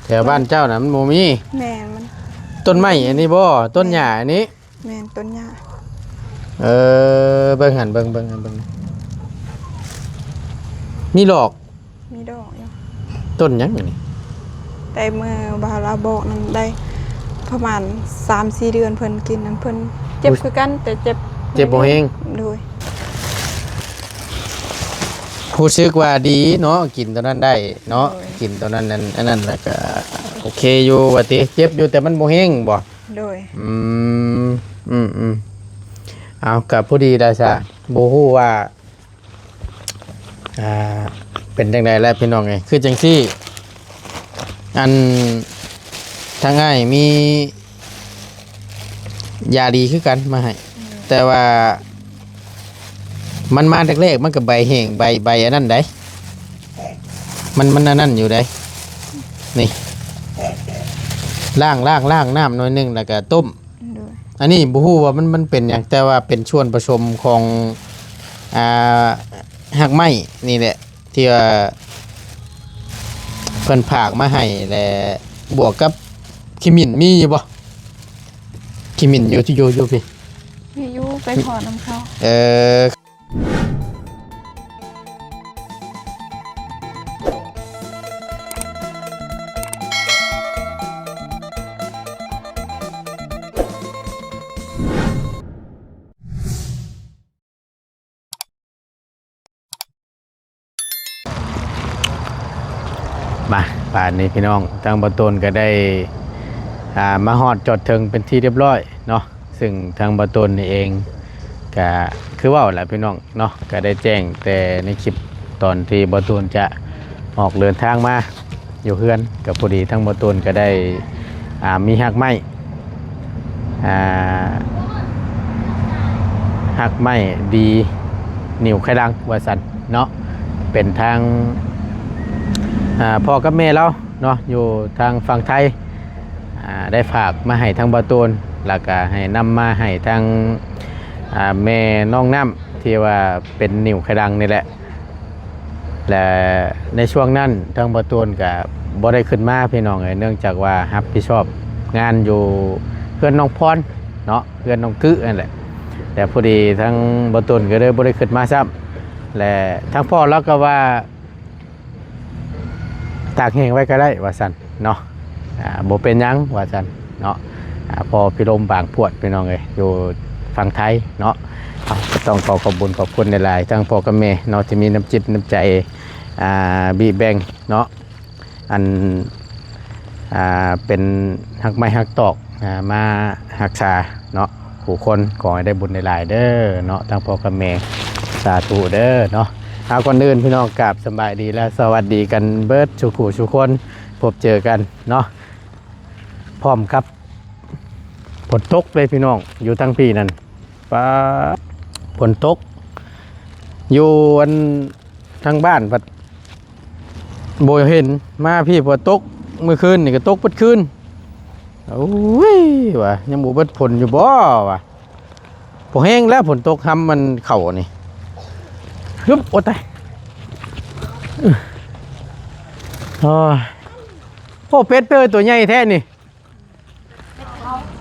ແຖວບ້ານເຈົ້ານະມັນບໍ່ມີ. ແມ່ນ ມັນ ຕົ້ນໄມ້ອັນນີ້ບໍ່? ຕົ້ນຫຍ້າອັນນີ້? ແມ່ນ ຕົ້ນຫຍ້າ. ເອີ ເບິ່ງຫັ້ນ ເບິ່ງ ເບິ່ງ ເບິ່ງ ມີດອກ. ມີດອກຢູ່. ຕົ້ນຫຍັງອັນນີ້? ແຕ່ເມື່ອບ່າວລາວບອກນັ້ນໄດ້ປະມານສາມສີ່ເດືອນ ເພິ່ນກິນນັ້ນ ເພິ່ນເຈັບຄືກັນ ແຕ່ເຈັບ ເຈັບບໍ່ແຮງ. ໂດຍ. ຮູ້ສຶກວ່າດີເນາະ ກິນຕົວນັ້ນໄດ້ເນາະ. ໂດຍ. ກິນຕົວນັ້ນນັ້ນ ອັນນັ້ນ ແລ້ວກະໂອເຄຢູ່ວ່າຕິ ເຈັບຢູ່ແຕ່ມັນບໍ່ແຮງບໍ່? ໂດຍ. ອືມ ອືມໆ ເອົາ ກະພໍດີໄດ້ຊະ ບໍ່ຮູ້ວ່າ ອ່າ ເປັນຈັ່ງໃດແຫຼະພີ່ນ້ອງເອີຍ. ຄືຈັ່ງຊີ້ ອັນ ທາງອ້າຍມີຢາດີຄືກັນມາໃຫ້ ອືມ ແຕ່ວ່າມັນມາແລກໆ ມັນກໍໃບແຫ້ງ ໃບ ໃບອັນນັ້ນໃດ໋ ມັນ ມັນອັນນັ້ນຢູ່ໃດ໋ ນີ້ ລ້າງ ລ້າງ ລ້າງນ້ຳໜ້ອຍໜຶ່ງ ແລ້ວກໍຕົ້ມ. ໂດຍ. ອັນນີ້ບໍ່ຮູ້ວ່າມັນ ມັນເປັນຫຍັງ ແຕ່ວ່າເປັນສ່ວນປະສົມຂອງ ອ່າ ຮາກໄມ້ນີ້ແຫຼະ ທີ່ວ່າເພິ່ນຝາກມາໃຫ້ ແລະ ບວກກັບຂີ້ໝິ່ນ ມີຢູ່ບໍ່? ຂີ້ໝິ່ນຢູ່ ຢູ່ ຢູ່ພີ້ ມີຢູ່ ໄປຂໍນຳເຂົາ. ເອີ. ມາ ບາດນີ້ພີ່ນ້ອງ ທາງບ່າວໂຕນກໍໄດ້ ອ່າ ມາຮອດຈອດເຖິງເປັນທີ່ຮຽບຮ້ອຍເນາະ. ຊຶ່ງທາງບ່າວໂຕນນີ້ເອງກະຄືເວົ້າແຫຼະພີ່ນ້ອງເນາະ ກະໄດ້ແຈ້ງແຕ່ໃນຄລິບຕອນທີ່ບ່າວໂຕນຈະອອກເດີນທາງມາຢູ່ເຮືອນ ກະພໍດີທາງບ່າວໂຕນກະໄດ້ ອ່າ ມີຮາກໄມ້ ອ່າ ຮາກໄມ້ດີ ນິ້ວໄຂ່ດັງວ່າຊັ້ນເນາະ ເປັນທາງ ອ່າ ພໍ່ກັບແມ່ລາວເນາະ ຢູ່ທາງຝັ່ງໄທ ອ່າ ໄດ້ຝາກມາໃຫ້ທາງບ່າວໂຕນ ແລ້ວກະໃຫ້ນຳມາໃຫ້ທາງ ອ່າ ແມ່ນ້ອງນ້ຳ ທີ່ວ່າເປັນນິ້ວໄຂ່ດັງນີ້ແຫຼະ. ແລະ ໃນຊ່ວງນັ້ນທາງບ່າວໂຕນກະບໍ່ໄດ້ຂຶ້ນມາພີ່ນ້ອງເອີຍ ເນື່ອງຈາກວ່າຮັບຜິດຊອບງານຢູ່ເຮືອນນ້ອງພອນເນາະ ເຮືອນນ້ອງກຶນັ້ນແຫຼະ. ແຕ່ພໍດີທາງບ່າວໂຕນກໍເລີຍບໍ່ໄດ້ຂຶ້ນມາຊ້ຳ ແລະ ທາງພໍ່ລາວກໍວ່າ ຕາກແຫ້ງໄວ້ກໍໄດ້ວ່າຊັ້ນເນາະ ອ່າ ບໍ່ເປັນຫຍັງວ່າຊັ້ນເນາະ. ອ່າ ພໍ່ພິລົມບາງພວດ ພີ່ນ້ອງເອີຍ ຢູ່ຝັ່ງໄທເນາະ. ເອົາ ກໍຕ້ອງຂໍຂອບບຸນຂອບຄຸນຫຼາຍໆ ທັງພໍ່ກັບແມ່ເນາະ ທີ່ມີນ້ຳຈິດນ້ຳໃຈ ອ່າ ບີແບ່ງເນາະ ອັນ ອ່າ ເປັນຮາກໄມ້ຮາກຕອກ ອ່າ ມາຮັກສາເນາະ ຜູ້ຄົນ. ຂໍໃຫ້ໄດ້ບຸນຫຼາຍໆເດີເນາະ ທັງພໍ່ກັບແມ່ ສາທຸເດີເນາະ. ເອົາ ກ່ອນອື່ນພີ່ນ້ອງ ກາບສະບາຍດີ ແລະ ສະຫວັດດີກັນເບິດສູ່ຜູ້ສູ່ຄົນ ພົບເຈີກັນເນາະ ພ້ອມກັບຝົນຕົກເດ້ພີ່ນ້ອງ ຢູ່ທາງພີ້ນັ້ນ ປາ ຝົນຕົກ ຢູ່ອັນ ທາງບ້ານພັດບໍ່ເຫັນ ມາພີ້ ຝົນຕົກ ມື້ຄືນນີ້ກໍຕົກເບິດຄືນ. ໂອ້ຍ ວ່າຍັງບໍ່ເບິດຝົນຢູ່ບໍ່ ວ່າບໍ່ແຮງແລ້ວ ຝົນຕົກ ຮຳມັນເຂົ້ານີ້ ຮຶບ ໂອ້ຕາຍ ໂອ້ຍ ໂອ້ ເປັດ ເປັດຕົວໃຫຍ່ແທ້ນີ້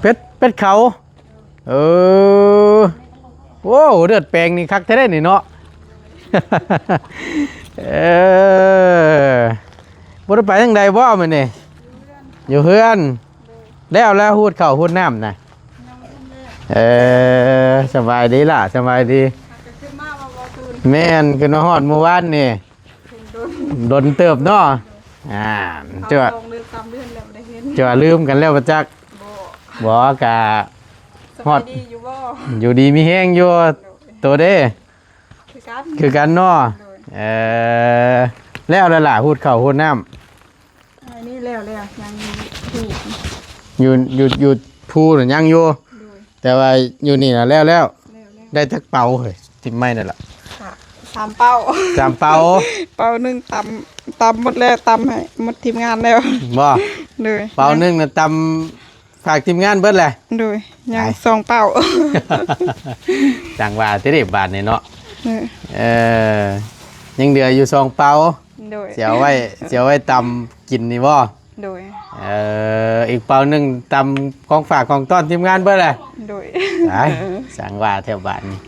ເປັດ ເປັດເຂົາ. ເອີ ໂອ້ ເລືອດແປງນີ້ຄັກແທ້ເດ້ນີ້ເນາະ. ເອີ ບໍ່ໄດ້ໄປທາງໃດບໍ່ມື້ນີ້? ຢູ່ເຮືອນ. ແລ້ວ ແລ້ວ ຮູດເຂົ້າຮູດນ້ຳນະ? ເອີ ສະບາຍດີຫຼ້າ ສະບາຍດີ. ແມ່ນ ຂຶ້ນມາຮອດມື້ວານນີ້. ດົນເຕີບເນາະ. ອ່າ ເອົາ ເຈົ້າ ສອງເດືອນສາມເດືອນແລ້ວບໍ່ໄດ້ເຫັນ ເຈົ້າລືມກັນແລ້ວບໍ່ຈັກ. ບໍ່ ບໍ່ ກະ ສະບາຍດີຢູ່ບໍ່? ຢູ່ດີມີແຮງຢູ່. ໂດຍ ໂຕເດ້? ຄືກັນ ຄືກັນເນາະ. ໂດຍ ເອີ ແລ້ວແລ້ວລະ ຮູດເຂົ້າຮູດນ້ຳ. ອັນນີ້ແລ້ວແລ້ວ ຍັງຢູ່ພູ ຢູ່ ຢູ່ ຢູ່ພູນະຍັງຢູ່. ໂດຍ ແຕ່ວ່າຢູ່ນີ້ນະແລ້ວແລ້ວ. ແລ້ວແລ້ວ ໄດ້ຈັກເປົາເຮີ້ຍ? ຕິດໄມ້ນັ້ນລະ ສາມເປົາ. ສາມເປົາ? ເປົາໜຶ່ງຕຳ ຕຳໝົດແລ້ວ ຕຳໃຫ້ໝົດທີມງານແລ້ວ. ບໍ່? ໂດຍ ເປົາໜຶ່ງນະຕຳ ຝາກທີມງານເບິດແຫຼະ. ໂດຍ ຍັງສອງເປົາ. ຈັ່ງວ່າຕິເດບາດນີ້ເນາະ. ເອີ ເອີ ຍັງເຫຼືອຢູ່ສອງເປົາ. ໂດຍ ຊິເອົາໄວ້ ຊິເອົາໄວ້ຕຳກິນນີ້ບໍ່? ໂດຍ ເອີ ອີກເປົາໜຶ່ງຕຳຂອງຝາກຂອງຕ້ອນທີມງານເບິດແຫຼະ ໂດຍ ຕາຍ ຊ່າງວ່າແຖວບ້ານນີ້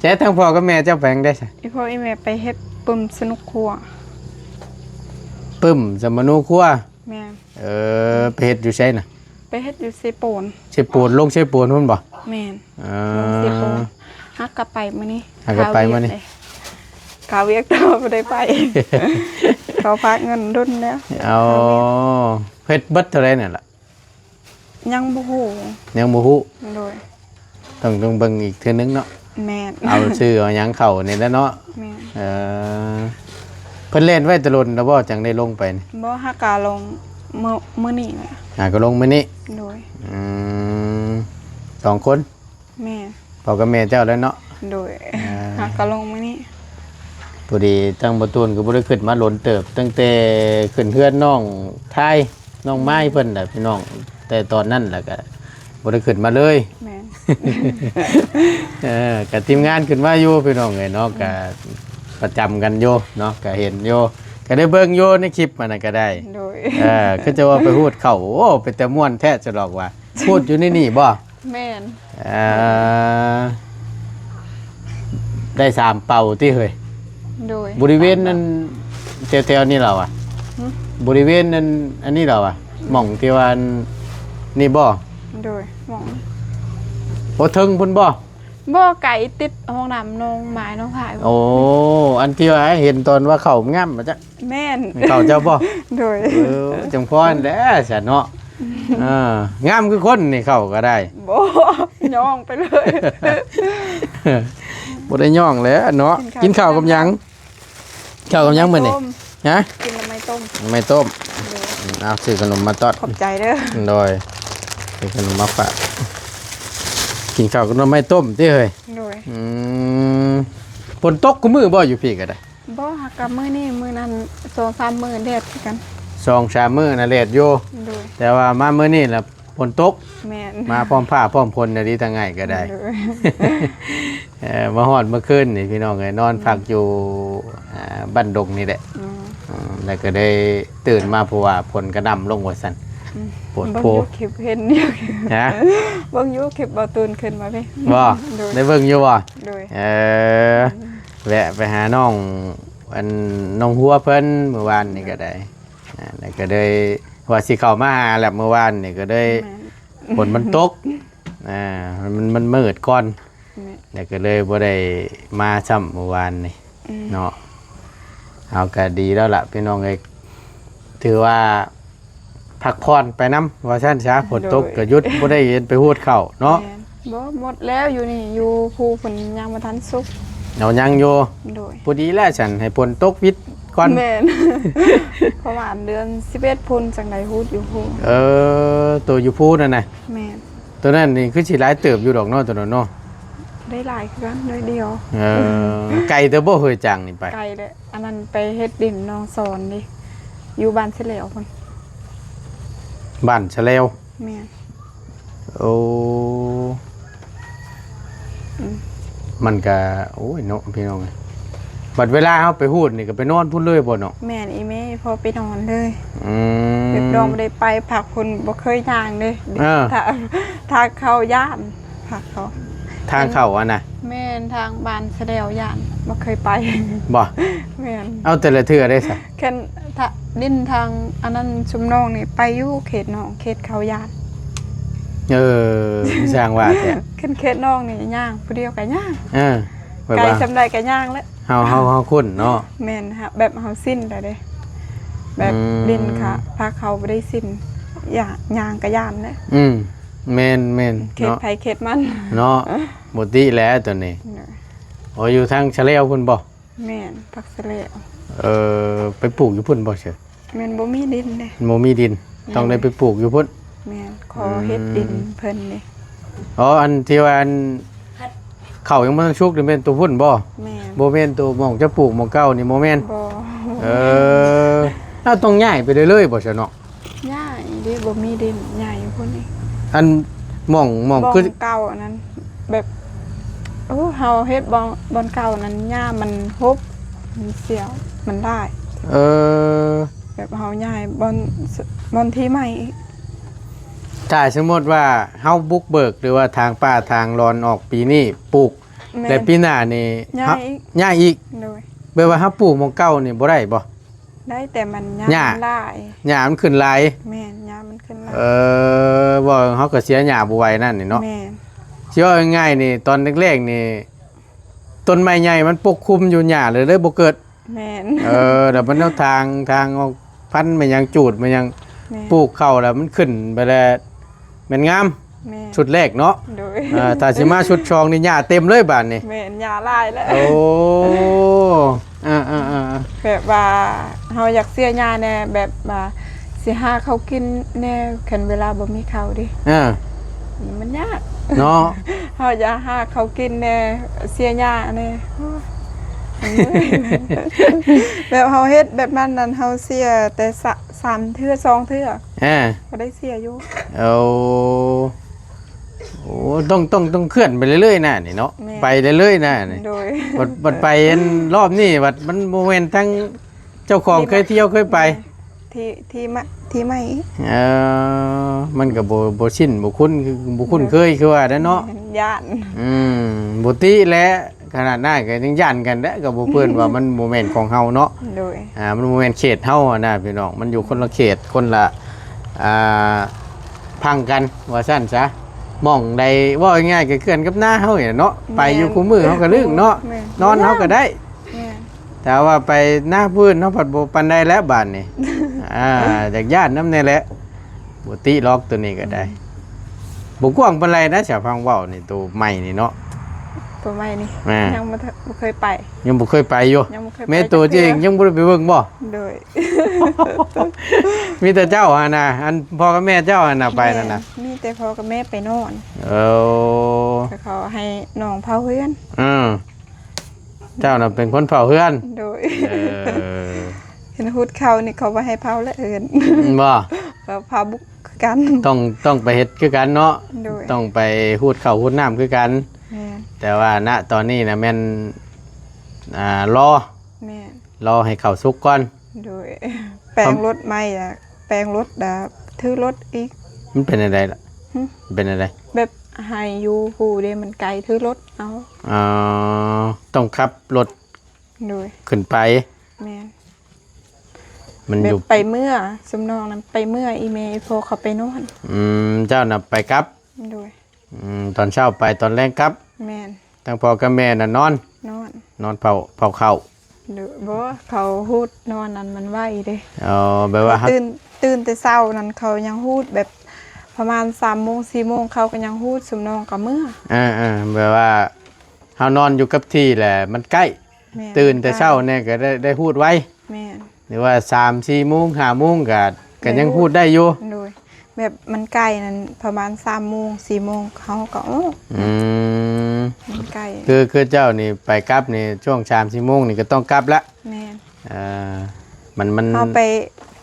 ແຈະທາງພໍ່ກັບແມ່ເຈົ້າໄປທາງໃດຊະ? ອີພໍ່ອີແມ່ໄປເຮັດປຶ້ມສະໜຸກຄົວ ປຶ້ມສະມະນູຄົວ ແມ່ນ ເອີ ໄປເຮັດຢູ່ໃສນະ? ໄປເຮັດຢູ່ເຊໂປນ ເຊໂປນ ລົງເຊໂປນພຸ້ນບໍ່? ແມ່ນ ເອີ ລົງເຊໂປນ ຫາກະໄປມື້ນີ້ ຫາກະໄປມື້ນີ້ ຄາວຽກເດ້ ຄາວຽກແຕ່ວ່າບໍ່ໄດ້ໄປ ເຂົາພາກເງິນດົນແລ້ວ ເອົາ ຄາວຽກ ເຮັດເບິດເທົ່າໃດນັ້ນລະ? ຍັງບໍ່ຮູ້ ຍັງບໍ່ຮູ້ ໂດຍ ຕ້ອງ ຕ້ອງເບິ່ງອີກເທື່ອໜຶ່ງເນາະ ແມ່ນ ເອົາຊື່ເອົາຫຍັງເຂົ້ານີ້ແຫຼະເນາະ ແມ່ນ ເອີ ເພິ່ນແລ່ນໄວ້ແຕ່ດົນແລ້ວບໍ່ ຈັ່ງໄດ້ລົງໄປນີ້? ບໍ່ ຫາກະລົງມື້ ມື້ນີ້ແຫຼະ ຫາກະລົງມື້ນີ້ ໂດຍ ອືມ ສອງຄົນ ແມ່ນ ພໍ່ກັບແມ່ເຈົ້າແຫຼະເນາະ ໂດຍ ອ່າ ຫາກະລົງມື້ນີ້ ພໍດີທາງບໍ່ຕູນກໍບໍ່ໄດ້ຂຶ້ນມາດົນເຕີບ ຕັ້ງແຕ່ຂຶ້ນເຮືອນນ້ອງທາຍ ນ້ອງໄມ້ເພິ່ນແຫຼະພີ່ນ້ອງ ແຕ່ຕອນນັ້ນແລ້ວກໍບໍ່ໄດ້ຂຶ້ນມາເລີຍ ແມ່ນ ເອີ ກໍທີມງານຂຶ້ນມາຢູ່ພີ່ນ້ອງເອີຍເນາະ ກໍປະຈຳກັນຢູ່ເນາະ ກໍເຫັນຢູ່ ກໍໄດ້ເບິ່ງຢູ່ໃນຄລິບອັນນັ້ນກໍໄດ້ ໂດຍ ເອີ ຄືຈະວ່າໄປຮູດເຂົ້າ ໂອ້ ເປັນຕາມ່ວນແທ້ ສະດອກວ່າ ຮູດຢູ່ໃນນີ້ບໍ່? ແມ່ນ ອ່າ ໄດ້ສາມເປົາຕິເຮີ້ຍ ໂດຍ ບໍລິເວນນັ້ນ ແຖວໆນີ້ລະວະ ຫຶ ບໍລິເວນນັ້ນ ອັນນີ້ລະວະ ໝ່ອງທີ່ວ່າອັນນີ້ບໍ່? ໂດຍ ໝ່ອງ ບໍ່ເທິງພຸ້ນບໍ່? ບໍ່ ໄກ ຕິດຫ້ອງນ້ຳໜອງໝາຍໜອງຜາຍ ໂອ້ ອັນທີ່ວ່າເຫັນຕອນວ່າເຂົ້າງາມ ແມ່ນ ເຂົ້າເຈົ້າບໍ່? ໂດຍ ເອີ ຈັ່ງພໍແຫຼະຊັ້ນເນາະ ເອີ ງາມຄືຄົນນີ້ເຂົ້າກໍໄດ້ ບໍ່ ຍ້ອງໄປເລີຍ ບໍ່ໄດ້ຍ້ອງແຫຼະເນາະ ກິນເຂົ້າ ກິນເຂົ້າກັບຫຍັງ? ເຂົ້າກັບຫຍັງມື້ນີ້? ຕົ້ມ ຮະ? ກິນໜໍ່ໄມ້ຕົ້ມ ໜໍ່ໄມ້ຕົ້ມ ໂດຍ ເອົາ ຊື້ຂະໜົມມາຕ້ອນ ຂອບໃຈເດີ ໂດຍ ຊື້ຂະໜົມມາຝາກ ກິນເຂົ້າກັບໜໍ່ໄມ້ຕົ້ມຕິເຮີ້ຍ ໂດຍ ອືມ ຝົນຕົກຄູ່ມື້ບໍ່ຢູ່ພີ້ກໍໄດ້? ບໍ່ ຫາກະມື້ນີ້ ມື້ນັ້ນສອງສາມມື້ແດດຄືກັນ ສອງສາມມື້ນະແດດຢູ່ ໂດຍ ແຕ່ວ່າມາມື້ນີ້ລະຝົນຕົກ ແມ່ນ ມາພ້ອມຟ້າພ້ອມຝົນອີ່ຫຼີ ທາງອ້າຍກໍໄດ້ ໂດຍ ເອີ ມາຮອດເມື່ອຄືນນີ້ພີ່ນ້ອງເອີຍ ນອນ ອືມ ພັກຢູ່ ອ່າ ບ້ານດົງນີ້ແຫຼະ ອືມ ອືມ ແລ້ວກໍໄດ້ຕື່ນມາ ເພາະວ່າຝົນກະໜ່ຳລົງວ່າຊັ້ນ ອືມ ໂພດໂພ ເບິ່ງຢູ່ຄລິບເຫັນຢູ່ ຮະ? ເບິ່ງຢູ່ຄລິບບ່າວຕູນຂຶ້ນມາເດ້ ບໍ່? ໂດຍ ໄດ້ເບິ່ງຢູ່ບໍ່? ໂດຍ ເອີ ອືມ ແວະໄປຫານ້ອງ ອັນ ນ້ອງຫົວເພິ່ນມື້ວານນີ້ກໍໄດ້ ອ່າ ແລ້ວກໍເລີຍວ່າຊິເຂົ້າມາຫາແຫຼະ ມື້ວານນີ້ກໍເລີຍ ແມ່ນ ຝົນມັນຕົກ ອ່າ ມັນ ມັນມືດກ່ອນ ແມ່ນ ແລ້ວກໍເລີຍບໍ່ໄດ້ມາຊ້ຳມື້ວານນີ້ ອືມ ເນາະ ເຮົາກໍດີແລ້ວລະພີ່ນ້ອງເອີຍ ຖືວ່າ ພັກຜ່ອນໄປນຳ ວ່າຊັ້ນຊະ ໂດຍ ຝົນຕົກກໍຢຸດ ບໍ່ໄດ້ເຫັນໄປຮູດເຂົ້າເນາະ ແມ່ນ ບໍ່ ໝົດແລ້ວຢູ່ນີ້ ຢູ່ພູພຸ້ນຍັງບໍ່ທັນສຸກ ເອົາ ຍັງຢູ່ ໂດຍ ພໍດີແລ້ວຊັ້ນ ໃຫ້ຝົນຕົກວິດກ່ອນ ແມ່ນ ປະມານເດືອນສິບເອັດພຸ້ນ ຈັ່ງໄດ້ຮູດຢູ່ພູ ເອີ ໂຕຢູ່ພູນັ້ນນະ ແມ່ນ ໂຕນັ້ນນີ້ຄືຊິຫຼາຍເຕີບຢູ່ດອກເນາະ ໂຕນັ້ນເນາະ ໄດ້ຫຼາຍຄືກັນ ໜ້ອຍດຽວ ເອີ ໄກເຕີບບໍ່ເຮີ້ຍ ຈາກນີ້ໄປ? ໄກແຫຼະ ອັນນັ້ນໄປເຮັດດິນໜອງສອນເດ້ ຢູ່ບ້ານສະແຫຼວພຸ້ນ ບ້ານສະແຫຼວ ແມ່ນ ໂອ້ ອືມ ມັນກະ ໂອ້ຍເນາະ ພີ່ນ້ອງເອີຍ ບັດເວລາເຮົາໄປຮູດນີ້ກໍໄປນອນພຸ້ນເລີຍບໍ່ເນາະ? ແມ່ນ ອີແມ່ ພໍ່ໄປນອນເລີຍ ອືມ ແບບນ້ອງບໍ່ໄດ້ໄປພັກພຸ້ນ ບໍ່ເຄີຍຍ່າງເດ້ ເອີ ທາງ ທາງເຂົ້າຢ້ານ ພາເຂົ້າ ທາງເຂົ້າຫັ້ນນະ? ແມ່ນ ທາງບ້ານສະແດວຢ້ານ ບໍ່ເຄີຍໄປ ບໍ່? ແມ່ນ ເອົາແຕ່ລະເທື່ອເດ້ຊະ ແມ່ນ ທະ ດິນທາງອັນນັ້ນຊຸມນ້ອງນີ້ໄປຢູ່ເຂດນ້ອງ ເຂດເຂົາຢ້ານ ເອີ ຊ່າງວ່າແທ້ ຄັນເຂດນ້ອງນີ້ຍ່າງຜູ້ດຽວກໍຍ່າງ ເອີ ແບບວ່າ ໄກສ່ຳໃດກໍຍ່າງແຫຼະ ເຮົາ ເຮົາ ເຮົາຄຸ້ນເນາະ ແມ່ນ ແບບເຮົາຊິນແລ້ວເດ້ ແບບ ອືມ ດິນຂະ ພາເຂົ້າບໍ່ໄດ້ຊິນ ຢ້ານ ຍ່າງກໍຢ້ານແຫຼະ ອືມ ແມ່ນໆ ເຂດ ເນາະ ໃຜເຂດມັນ ເນາະ ບໍ່ຕິແຫຼະໂຕນີ້ ໂດຍ ໂອ້ ຢູ່ທາງສະແລວພຸ້ນບໍ່? ແມ່ນ ຜັກສະແລວ ເອີ ໄປປູກຢູ່ພຸ້ນບໍ່ເຊີ? ແມ່ນ ບໍ່ມີດິນເດ້ ບໍ່ມີດິນ ແມ່ນ ຕ້ອງໄດ້ໄປປູກຢູ່ພຸ້ນ ແມ່ນ ຂໍເຮັດ ອືມ ດິນເພິ່ນເດ້ ອໍ ອັນທີ່ວ່າອັນ ເຂົ້າຍັງບໍ່ທັນສຸກນີ້ແມ່ນໂຕພຸ້ນບໍ່? ແມ່ນ ບໍ່ແມ່ນໂຕໝ່ອງຈະປູກໝ່ອງເກົ່ານີ້ບໍ່ແມ່ນ? ບໍ່ ເອີ ເຮົາຕ້ອງຍ້າຍໄປເລື້ອຍໆບໍ່ຊະເນາະ? ຍ້າຍເດ້ ບໍ່ມີດິນ ຍ້າຍຢູ່ພຸ້ນເອງ ອັນ ໝ່ອງ ໝ່ອງ ບ່ອນ ຄື ເກົ່າອັນນັ້ນ ແບບ ໂອ້ ເຮົາເຮັດບ່ອນ ບ່ອນເກົ່ານັ້ນ ຫຍ້າມັນຫົບ ມັນສ່ຽວ ມັນຫຼາຍ ເອີ ແບບເຮົາຍ້າຍ ບ່ອນ ບ່ອນທີ່ໃໝ່ອີກ. ຖ້າສົມມຸດວ່າເຮົາບຸກເບີກ ຫຼືວ່າຖາງປ່າຖາງລອນອອກປີນີ້ປູກ ແມ່ນ ແລະປີໜ້ານີ້ ຍ້າຍ ເຮົາ ຍ້າຍອີກ. ໂດຍ. ແບບວ່າເຮົາປູກໝ່ອງເກົ່ານີ້ບໍ່ໄດ້ບໍ່? ໄດ້ ແຕ່ມັນຫຍ້າ ຫຍ້າ ມັນຫຼາຍ ຫຍ້າມັນຂຶ້ນຫຼາຍ. ແມ່ນ ຫຍ້າມັນຂຶ້ນຫຼາຍ. ເອີ ເວົ້າເຮົາກໍເສຍຫຍ້າບໍ່ໄຫວນັ້ນນີ້ເນາະ. ແມ່ນ. ຊິເວົ້າງ່າຍໆນີ້ ຕອນແລກໆນີ້ ຕົ້ນໄມ້ໃຫຍ່ມັນປົກຄຸມຢູ່ຫຍ້າເລີຍ ເລີຍບໍ່ເກີດ. ແມ່ນ. ເອີ ແລ້ວມັນເອົາທາງ ທາງອອກພັນແມ່ນຫຍັງ ຈູດແມ່ນຫຍັງ ແມ່ນ ປູກເຂົ້າແລ້ວມັນຂຶ້ນໄປແລ້ວ ແມ່ນງາມ. ແມ່ນ. ຊຸດແລກເນາະ. ໂດຍ. ເອີ ຖ້າຊິມາຊຸດສອງນີ້ຫຍ້າເຕັມເລີຍບາດນີ້. ແມ່ນ ຫຍ້າຫຼາຍແລ້ວ. ໂອ້ ເອີໆໆໆ ແບບວ່າເຮົາຢາກເສຍຫຍ້າແດ່ ແບບວ່າຊິຫາເຂົ້າກິນແດ່ ຄັນເວລາບໍ່ມີເຂົ້າເດ້. ເອີ ມັນຍາກເນາະ. ເຮົາຢາກຫາເຂົ້າກິນແດ່ ເສຍຫຍ້າແດ່. ໂອ້ຍ ແບບເຮົາເຮັດແບບນັ້ນນັ້ນ ເຮົາເສຍແຕ່ສະ ສາມເທື່ອ ສອງເທື່ອ. ເອີ ກໍໄດ້ເສຍຢູ່. ໂອ້ ໂອ້ ຕ້ອງ ຕ້ອງ ຕ້ອງເຄື່ອນໄປເລື້ອຍໆນະນີ້ເນາະ. ແມ່ນ. ໄປເລື້ອຍໆນະນີ້. ໂດຍ. ບັດ ບັດໄປອັນລອບນີ້ບັດມັນບໍ່ແມ່ນທາງເຈົ້າຂອງເຄີຍທ່ຽວເຄີຍໄປ. ທີ່ ທີ່ມາ ທີ່ໃໝ່. ເອີ ມັນກໍບໍ່ ບໍ່ຊິນ ບໍ່ຄຸ້ນ ບໍ່ຄຸ້ນເຄີຍຄືວ່າແຫຼະເນາະ. ແມ່ນ ຢ້ານ. ອືມ ບໍ່ຕິແຫຼະ. ຂະໜາດນັ້ນກໍຍັງຢ້ານກັນແຫຼະ ກໍບໍ່ເພິ່ນວ່າມັນບໍ່ແມ່ນຂອງເຮົາເນາະ. ໂດຍ. ອ່າ ມັນບໍ່ແມ່ນເຂດເຮົາຫັ້ນນະພີ່ນ້ອງ ມັນຢູ່ຄົນລະເຂດ ຄົນລະ ອ່າ ພັງກັນວ່າຊັ້ນຊະ. ໝ່ອງໃດ ເວົ້າງ່າຍໆກໍເຄືອນກັບນາເຮົານີ້ແຫຼະເນາະ. ແມ່ນ. ໄປຢູ່ຄູ່ມື້ເຮົາກໍລຶ້ງເນາະ. ແມ່ນ. ນອນເຮົາກໍໄດ້. ແມ່ນ. ແຕ່ວ່າໄປນາຜູ້ອື່ນເຮົາພັດບໍ່ປານໃດແລ້ວບາດນີ້. ອ່າ ຢາກຢ້ານນຳແດ່ແຫຼະ. ບໍ່ຕິຫຼອກ ໂຕນີ້ກໍໄດ້. ອືມ ບໍ່ກວ້າງປານໃດນະ ສາວພັງເວົ້ານີ້ ໂຕໃໝ່ນີ້ເນາະ. ໂຕໃໝ່ນີ້ ອ່າ ຍັງບໍ່ ບໍ່ເຄີຍໄປ. ຍັງບໍ່ເຄີຍໄປຢູ່. ຍັງບໍ່ເຄີຍໄປ. ແມ່ໂຕເຈົ້າເອງຍັງບໍ່ໄດ້ໄປເບິ່ງບໍ່? ໂດຍ. ມີແຕ່ເຈົ້າຫັ້ນນະ ອັນພໍ່ກັບແມ່ເຈົ້າຫັ້ນນະໄປນັ້ນນະ. ແມ່ນ ມີແຕ່ພໍ່ກັບແມ່ໄປນອນ. ເອີ ແລ້ວເຂົາໃຫ້ນ້ອງເຝົ້າເຮືອນ. ເອີ ເຈົ້ານະເປັນຄົນເຝົ້າເຮືອນ. ໂດຍ. ເອີ ເຫັນຫູດເຂົ້ານີ້ເຂົາບໍ່ໃຫ້ເຝົ້າແລ້ວເຮືອນ. ແມ່ນບໍ່? ເຂົາພາບຸກຄືກັນ. ຕ້ອງ ຕ້ອງໄປເຮັດຄືກັນເນາະ. ໂດຍ. ຕ້ອງໄປຫູດເຂົ້າຫູດນ້ຳຄືກັນ. ແມ່ນ. ແຕ່ວ່ານະຕອນນີ້ນະແມ່ນ ອ່າ ລໍ ແມ່ນ ລໍໃຫ້ເຂົ້າສຸກກ່ອນ. ໂດຍ. ແປງລົດໃໝ່ ແປງລົດ ຖືລົດອີກ. ມັນເປັນແນວໃດລະ? ຫຶ? ມັນເປັນແນວໃດ? ແບບໃຫ້ຢູ່ພູເດ້ ມັນໄກ ຖືລົດເອົາ. ອໍ ຕ້ອງຂັບລົດ ໂດຍ ຂຶ້ນໄປ. ແມ່ນ. ມັນຢູ່ ແບບໄປເມືອ ຊຸມນ້ອງນັ້ນໄປເມືອ ອີ່ແມ່ອີ່ພໍ່ເຂົາໄປນອນ. ອືມ ເຈົ້ານະໄປກັບ. ໂດຍ. ອືມ ຕອນເຊົ້າໄປ ຕອນແລງກັບ. ແມ່ນ. ທັງພໍ່ກັບແມ່ນະນອນ ນອນ ນອນເຝົ້າ ເຝົ້າເຂົ້າ. ໂດຍ. ບໍ່ ເຂົາຫູດນອນນັ້ນມັນໄວເດ້. ອໍ ແບບວ່າ ເຂົາຕື່ນ ຕື່ນແຕ່ເຊົ້ານັ້ນເຂົາຍັງຫູດ ແບບປະມານສາມໂມງ ສີ່ໂມງ ເຂົາກໍຍັງຫູດ ຊຸມນ້ອງກໍເມືອ. ເອີໆ ແບບວ່າເຮົານອນຢູ່ກັບທີ່ແຫຼະມັນໃກ້. ແມ່ນ. ຕື່ນແຕ່ເຊົ້າແດ່ກໍໄດ້ ໄດ້ຫູດໄວ. ແມ່ນ. ຫຼືວ່າສາມສີ່ໂມງ ຫ້າໂມງກໍ ກໍຍັງຫູດໄດ້ຢູ່. ໂດຍ. ແບບມັນໃກ້ນັ້ນ ປະມານສາມໂມງ ສີ່ໂມງ ເຮົາກໍອອກ. ອືມ ມັນໃກ້. ຄື ຄືເຈົ້ານີ້ໄປກັບນີ້ ຊ່ວງສາມສີ່ໂມງນີ້ກໍຕ້ອງກັບລະ. ແມ່ນ. ເອີ ມັນ ມັນ ເຮົາໄປ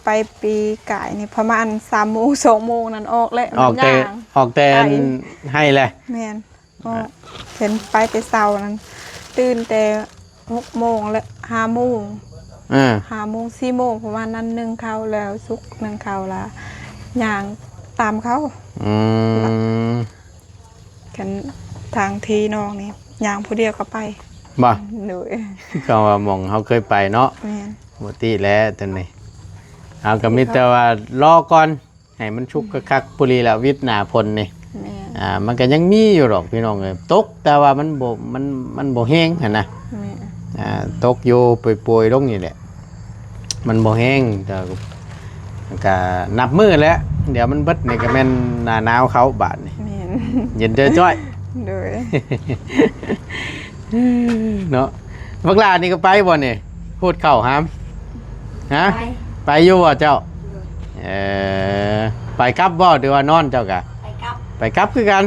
ໄປປີກາຍນີ້ ປະມານສາມໂມງ ສອງໂມງນັ້ນອອກແລ້ວ. ອອກແຕ່ ອອກແຕ່ໄຮ່ແຫຼະ. ແມ່ນ. ອອກ ເຫັນໄປແຕ່ເຊົ້ານັ້ນ ຕື່ນແຕ່ຫົກໂມງ ແລະ ຫ້າໂມງ. ເອີ ຫ້າໂມງ ສີ່ໂມງ ປະມານນັ້ນ ໜຶ້ງເຂົ້າແລ້ວ ສຸກ ໜຶ້ງເຂົ້າລະຍ່າງຕາມເຂົາ. ອືມ ຄັນທາງທີ່ນ້ອງນີ້ຍ່າງຜູ້ດຽວກໍໄປ. ບໍ່? ໂດຍ. ກໍວ່າໝ່ອງເຮົາເຄີຍໄປເນາະ. ແມ່ນ. ບໍ່ຕິແຫຼະຕົວນີ້ ເຮົາກໍມີແຕ່ວ່າລໍກ່ອນ. ໃຫ້ມັນສຸກຄັກໆ ພໍດີລະ ວິດໜ້າຝົນນີ້. ແມ່ນ. ອ່າ ມັນກໍຍັງມີຢູ່ດອກພີ່ນ້ອງເອີຍ ຕົກ ແຕ່ວ່າມັນບໍ່ ມັນ ມັນບໍ່ແຮງຫັ້ນນະ. ແມ່ນ. ອ່າ ຕົກຢູ່ໂປຍໆລົງນີ້ແຫຼະ ມັນບໍ່ແຮງ ແຕ່ກໍນັບມື້ແຫຼະ ດຽວມັນເບິດນີ້ກໍແມ່ນໜ້າໜາວເຂົ້າບາດນີ້. ແມ່ນ. ເຢັນຈ້ອຍໆ. ໂດຍ. ເນາະ ບັກຫຼ້ານີ້ກໍໄປບໍ່ນີ້ ຫູດເຂົ້າຫາມ? ຮະ? ໄປ ໄປຢູ່ບໍ່ເຈົ້າ? ເອີ ໄປກັບບໍ່ ຫຼືວ່ານອນເຈົ້າກະ? ໄປກັບ ໄປກັບຄືກັນ.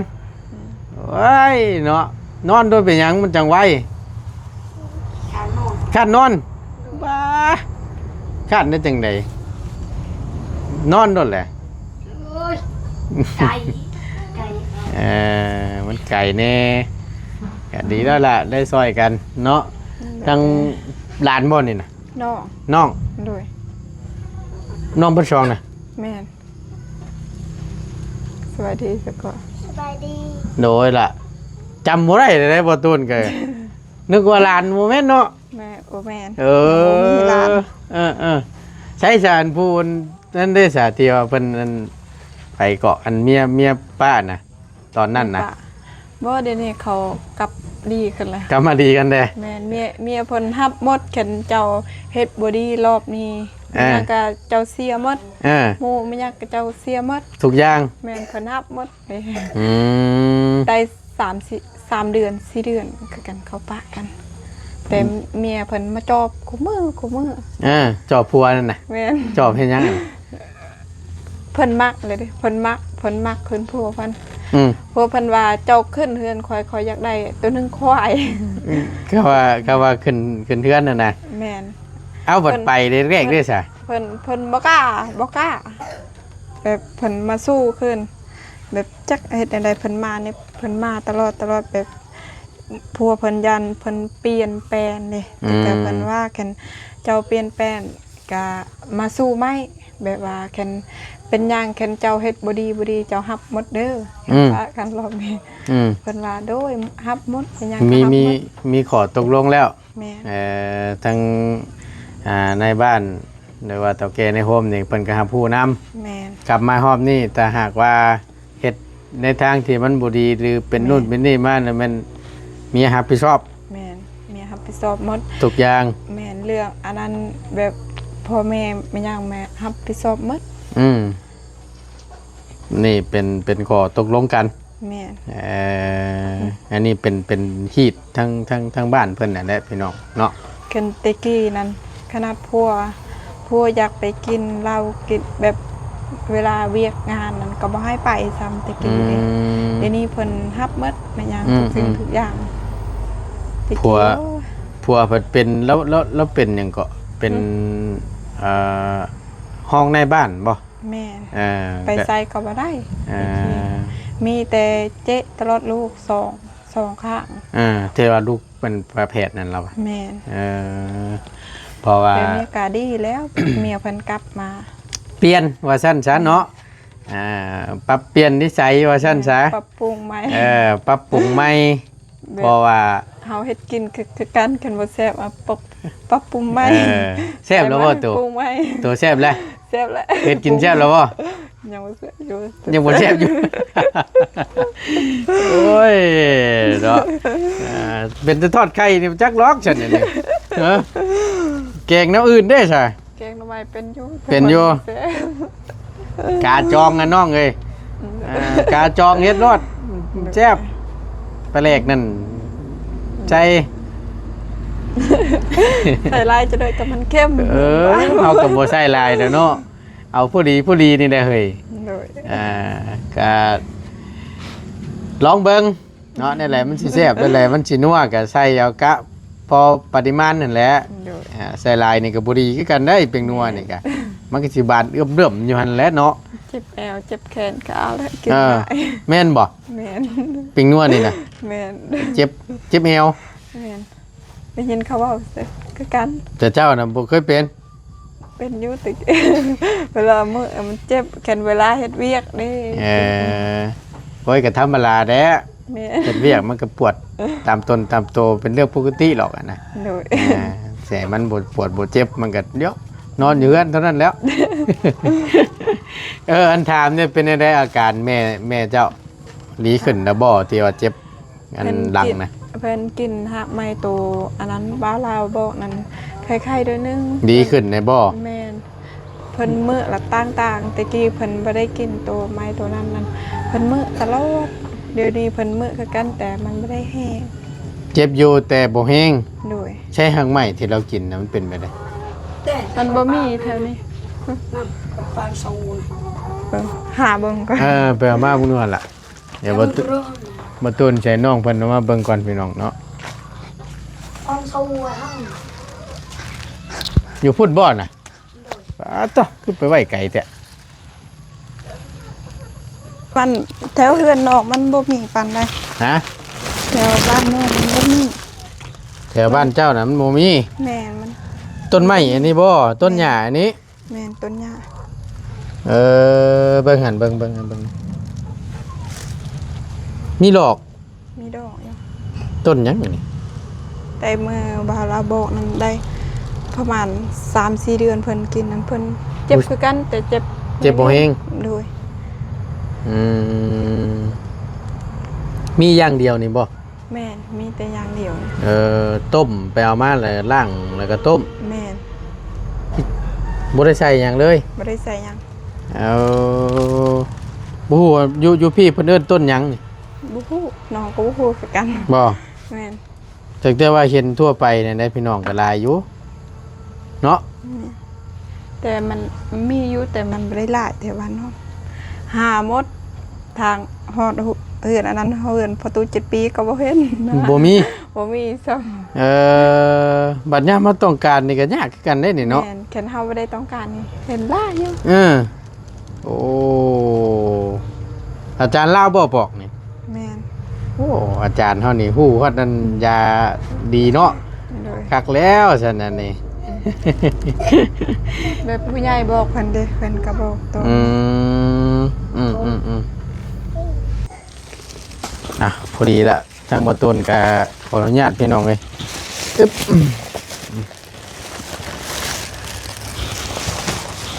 ໂອ້ຍເນາະ ນອນໂດຍເປັນຫຍັງມັນຈັ່ງໄວ? ຄ້ານນອນ ຄ້ານນອນ. ບ້າ ຄ້ານໄດ້ຈັ່ງໃດ ນອນໂດດແຫຼະ. ໂອ້ຍ ໄກ ໄກ. ເອີ ມັນໄກແດ່ ກະດີແລ້ວລະ ໄດ້ຊ່ອຍກັນເນາະ. ອືມ ທັງຫຼານບໍ່ນີ້ນະ? ນ້ອງ ນ້ອງ. ໂດຍ. ນ້ອງເພິ່ນສອງນະ? ແມ່ນ. ສະບາຍດີສະກ່ອນ. ສະບາຍດີ. ໂດຍລະ ຈຳບໍ່ໄດ້ເດ້ ບໍ່ຕູນກໍ ນຶກວ່າຫຼານ ບໍ່ແມ່ນເນາະ? ແມ່ນ ບໍ່ແມ່ນ. ເອີ ບໍ່ມີຫຼານ. ເອີໆ ໃສສາ ອັນຜູ້ນັ້ນເດ້ສາ ທີ່ວ່າເພິ່ນ ອັນ ໄປເກາະ ອັນເມຍ ເມຍປ້ານະ ຕອນນັ້ນນະ? ບໍ່ ດຽວນີ້ເຂົາກັບດີຂຶ້ນແລ້ວ. ກັບມາດີກັນແດ່? ແມ່ນ. ເມຍ ເມຍເພິ່ນຮັບໝົດ ຄັນເຈົ້າເຮັດບໍ່ດີລອບນີ້ ເອີ ແມ່ນຫຍັງກະເຈົ້າເສຍໝົດ. ເອີ ໝູ່ແມ່ນຫຍັງກະເຈົ້າເສຍໝົດ ທຸກຢ່າງ. ແມ່ນ ເພິ່ນຮັບໝົດເດ້. ອືມ ໄດ້ສາມ ສີ່ ສາມເດືອນ ສີ່ເດືອນຄືກັນ ເຂົາປະກັນ. ແຕ່ ອືມ ເມຍເພິ່ນມາຈອບຄູ່ມື້ ຄູ່ມື້. ເອີ ຈອບຜົວນັ້ນນະ? ແມ່ນ. ຈອບເຮັດຫຍັງ? ເພິ່ນມັກເລີຍເດ້ ເພິ່ນມັກ ເພິ່ນມັກຂຶ້ນຜົວເພິ່ນ. ອືມ ຜົວເພິ່ນວ່າ ເຈົ້າຂຶ້ນເຮືອນຂ້ອຍ ຂ້ອຍຢາກໄດ້ໂຕໜຶ່ງຄວາຍ. ອືມ ເຂົາວ່າ ເຂົາວ່າຂຶ້ນ ຂຶ້ນເຮືອນຫັ້ນນະ? ແມ່ນ. ເອົາ ບັດໄປແລກໆເດ້ສະ? ເພິ່ນ ເພິ່ນບໍ່ກ້າ ບໍ່ກ້າ ແບບເພິ່ນມາສູ້ຄືນ ແບບຈັກເຮັດແນວໃດ ເພິ່ນມານີ້ ເພິ່ນມາຕະຫຼອດ ຕະຫຼອດ ແບບຜົວເພິ່ນຢ້ານເພິ່ນປ່ຽນແປນເດ້. ອືມ ແຕ່ເພິ່ນວ່າ ຄັນເຈົ້າປ່ຽນແປນ ກະມາສູ້ໃໝ່ ແບບວ່າຄັນເປັນຫຍັງ ຄັນເຈົ້າເຮັດບໍ່ດີ ບໍ່ດີ ເຈົ້າຮັບໝົດເດີ. ອືມ ປະກັນລອບນີ້. ອືມ ເພິ່ນວ່າ ໂດຍ ຮັບໝົດ ເປັນຫຍັງ ມີ ກໍຮັບ ມີ ໝົດ ມີຂໍ້ຕົກລົງແລ້ວ. ແມ່ນ. ເອີ ທາງ ອ່າ ນາຍບ້ານ ຫຼືວ່າເຖົ້າແກ່ໃນໂຮມນີ້ ເພິ່ນກໍຮັບຮູ້ນຳ. ແມ່ນ. ກັບມາຮອບນີ້ ຖ້າຫາກວ່າ ເຮັດໃນທາງທີ່ມັນບໍ່ດີ ຫຼືເປັນ ແມ່ນ ໂນ່ນເປັນນີ້ມາ ແລ້ວແມ່ນເມຍຮັບຜິດຊອບ. ແມ່ນ ເມຍຮັບຜິດຊອບໝົດ ທຸກຢ່າງ. ແມ່ນ ເລື່ອງອັນນັ້ນ ແບບພໍ່ແມ່ແມ່ຫຍັງ ແມ່ຮັບຜິດຊອບໝົດ. ອືມ ນີ້ເປັນ ເປັນຂໍ້ຕົກລົງກັນ. ແມ່ນ. ເອີ ອັນນີ້ເປັນ ເປັນຮີດທາງ ທາງ ທາງບ້ານເພິ່ນນັ້ນແຫຼະ ພີ່ນ້ອງເນາະ. ຄັນແຕ່ກີ້ນັ້ນ ຂະໜາດຜົວ ຜົວຢາກໄປກິນເຫຼົ້າ ກິນແບບເວລາວຽກງານນັ້ນ ກໍບໍ່ໃຫ້ໄປຊ້ຳແຕ່ກີ້ເດ້. ອືມ ດຽວນີ້ເພິ່ນຮັບໝົດແມ່ນຫຍັງ ອືມ ທຸກສິ່ງ ອືມ ທຸກຢ່າງ. ແຕ່ກີ້ ຜົວ ໂອ້ຍ ຜົວເພິ່ນເປັນ ລາວ ລາວ ລາວເປັນຫຍັງເກາະ? ເປັນ ຫຶ ເອີ ຮອງນາຍບ້ານບໍ່? ແມ່ນ. ເອີ ໄປໃສກໍບໍ່ໄດ້. ເອີ ມີແຕ່ເຈະຕະຫຼອດລູກສອງ ສອງຂ້າງ. ເອີ ທີ່ວ່າລູກເປັນຝາແຝດນັ້ນລະວະ? ແມ່ນ. ເອີ ເພາະວ່າ ດຽວນີ້ກະດີແລ້ວ ເມຍເພິ່ນກັບມາ ປ່ຽນວ່າຊັ້ນຊະເນາະ. ອືມ ອ່າ ປັບປ່ຽນນິໄສວ່າຊັ້ນຊະ. ແມ່ນ ປັບປຸງໃໝ່. ເອີ ປັບປຸງໃໝ່. ແບບ ເພາະວ່າເຮົາເຮັດກິນຄື ຄືກັນ ຄັນບໍ່ແຊບ ເອົາປັບ ປັບປຸງໃໝ່. ເອີ ແຊບແລ້ວບໍ່ໂຕ? ປັບປຸງໃໝ່. ໂຕແຊບແລ້ວ? ແຊບແລ້ວ. ເຮັດກິນແຊບແລ້ວບໍ່? ຍັງບໍ່ແຊບຢູ່. ຍັງບໍ່ແຊບຢູ່. ໂອ້ຍ ເນາະ. ອ່າ ເປັນແຕ່ທອດໄຂ່ນີ້ ຈັກຫຼອກຊັ້ນອັນນີ້. ຮະ ແກງແນວອື່ນເດ້ຊະ? ແກງໜໍ່ໄມ້ເປັນຢູ່. ເປັນຢູ່. ແຊບ. ກາຈອງນະນ້ອງເອີຍ. ອືມ ອ່າ ກາຈອງເຮັດໂລດ ແຊບ. ປາແຫຼກນັ້ນໃສ່ ໃສ່ຫຼາຍຈະໄດ້ ກໍມັນເຄັມ. ເອີ ເຮົາກໍບໍ່ໃສ່ຫຼາຍແລ້ວເນາະ ເອົາພໍດີ ພໍດີນີ້ແຫຼະເຮີ້ຍ. ໂດຍ. ອ່າ ກະລອງເບິ່ງ ເນາະ ແນວໃດມັນຊິແຊບ ແນວໃດມັນຊິນົວ ກະໃສ່ເອົາກະພໍປະລິມານຫັ້ນແຫຼະ. ໂດຍ. ອ່າ ໃສ່ຫຼາຍນີ້ກະບໍ່ດີຄືກັນເດ້ ແປ້ງນົວນີ້ກະ ແມ່ນ ມັນກະຊິບາດເອື້ອມໆຢູ່ຫັ້ນແຫຼະເນາະ. ເຈັບແອວເຈັບແຂນກະເອົາແຫຼະ ກິນ ເອີ ຫຼາຍ. ແມ່ນບໍ່? ແມ່ນ. ແປ້ງນົວນີ້ນະ? ແມ່ນ. ເຈັບ ເຈັບແອວ. ແມ່ນ. ໄດ້ຍິນເຂົາເວົ້າຄືກັນ. ແຕ່ເຈົ້ານະບໍ່ເຄີຍເປັນ? ເປັນຢູ່ແຕ່ ເວລາມື້ມັນເຈັບ ຄັນເວລາເຮັດວຽກເດ້. ເອີ ໂອ້ຍ ກໍທຳມະດາແຫຼະ. ແມ່ນ. ເຮັດວຽກມັນກໍປວດຕາມຕົນຕາມໂຕ ເປັນເລື່ອງປົກກະຕິດອກຫັ້ນນະ. ໂດຍ. ອ່າ ແຕ່ມັນບໍ່ປວດບໍ່ເຈັບ ມັນກໍດຽວນອນຢູ່ເຮືອນເທົ່ານັ້ນແຫຼ້ວ. ເອີ ອັນຖາມນີ້ ເປັນຈັ່ງໃດອາການແມ່ ແມ່ເຈົ້າ ດີຂຶ້ນແລ້ວບໍ່ ທີ່ວ່າເຈັບ ອັນຫຼັງນະ? ເພິ່ນກິນຮາກໄມ້ໂຕອັນນັ້ນ ບ້າວລາວບອກນັ້ນ ໄຂ້ໆໜ້ອຍໜຶ່ງ. ດີຂຶ້ນແດ່ບໍ່? ແມ່ນ. ເພິ່ນມື້ລະຕ່າງໆ ແຕ່ກີ້ເພິ່ນບໍ່ໄດ້ກິນໂຕໄມ້ໂຕນັ້ນນັ້ນ ເພິ່ນມື້ຕະຫຼອດ. ດຽວນີ້ເພິ່ນມື້ຄືກັນ ແຕ່ມັນບໍ່ໄດ້ແຮງ. ເຈັບຢູ່ແຕ່ບໍ່ແຮງ. ໂດຍ. ໃຊ້ຮາກໄມ້ທີ່ລາວກິນນະ ມັນເປັນແບບໃດ? ມັນບໍ່ມີແຖວນີ້. ເບິ່ງ ຫາເບິ່ງກ່ອນ. ເອີ ໄປເອົາມາເບິ່ງດູຫັ້ນລະ. ດຽວບໍ່ ບໍ່ຕູນໃສ່ນ້ອງເພິ່ນເອົາມາເບິ່ງກ່ອນ ພີ່ນ້ອງເນາະ. ຢູ່ພຸ້ນບໍ່ນະ? ປາດໂທ້ ຄືໄປໄວໄກແທ້. ມັນ ແຖວເຮືອນນອກມັນບໍ່ມີປານໃດ. ຮະ? ແຖວບ້ານນອກມັນບໍ່ມີ. ແຖວບ້ານເຈົ້ານະມັນບໍ່ມີ? ແມ່ນ. ມັນ ຕົ້ນໄມ້ອັນນີ້ບໍ່? ຕົ້ນຫຍ້າອັນນີ້? ແມ່ນ ຕົ້ນຫຍ້າ. ເອີ ເບິ່ງຫັ້ນ ເບິ່ງ ເບິ່ງ ເບິ່ງ ມີດອກ ມີດອກຢູ່. ຕົ້ນຫຍັງນີ້? ແຕ່ມື້ບ່າວລາວບອກນັ້ນໄດ້ປະມານສາມສີ່ເດືອນ ເພິ່ນກິນນັ້ນ ເພິ່ນເຈັບຄືກັນ ແຕ່ເຈັບ ເຈັບບໍ່ແຮງ. ໂດຍ. ອືມ ມີຢ່າງດຽວນີ້ບໍ່? ແມ່ນ ມີແຕ່ຢ່າງດຽວ. ເອີ ຕົ້ມ ໄປເອົາມາແລ້ວລ້າງ ແລ້ວກໍຕົ້ມ. ແມ່ນ. ບໍ່ໄດ້ໃສ່ຫຍັງເລີຍ? ບໍ່ໄດ້ໃສ່ຫຍັງ. ເອີ ບໍ່ຮູ້ວ່າຢູ່ ຢູ່ພີ້ເພິ່ນເອີ້ນຕົ້ນຫຍັງນີ້? ບໍ່ຮູ້ ນ້ອງກໍບໍ່ຮູ້ຄືກັນ. ບໍ່? ແມ່ນ. ແຕ່ ແຕ່ວ່າເຫັນທົ່ວໄປນີ້ແຫຼະ ພີ່ນ້ອງກໍຫຼາຍຢູ່ເນາະ. ແມ່ນ. ແຕ່ມັນມີຢູ່ ແຕ່ມັນບໍ່ໄດ້ຫຼາຍ ແຕ່ວ່ານ້ອງຫາໝົດ ທາງຮອດເຮືອນອັນນັ້ນ ເຮືອນພໍ່ຕູ້ເຈັດປີກໍບໍ່ເຫັນ. ບໍ່ມີ? ບໍ່ມີຊ້ຳ. ເອີ ບັດຍາມເຮົາຕ້ອງການນີ້ກໍຍາກຄືກັນເດ້ນີ້ເນາະ. ແມ່ນ ຄັນເຮົາບໍ່ໄດ້ຕ້ອງການນີ້ເຫັນຫຼາຍຢູ່. ເອີ ໂອ້ ອາຈານລາວບໍ່ບອກນີ້? ແມ່ນ. ໂອ້ ອາຈານເຮົານີ້ຮູ້ຮອດນັ້ນ ຢາດີເນາະ. ໂດຍ. ຄັກແລ້ວຊັ້ນອັນນີ້ ແບບຜູ້ໃຫຍ່ບອກເພິ່ນເດ້ ເພິ່ນກໍບອກຕໍ່. ອືມ ອືມ ອືມ ອືມ ອ່ະ ພໍດີລະ ທາງບໍ່ຕົ້ນກໍຂໍອະນຸຍາດ ພີ່ນ້ອງເອີຍ. ອຶບ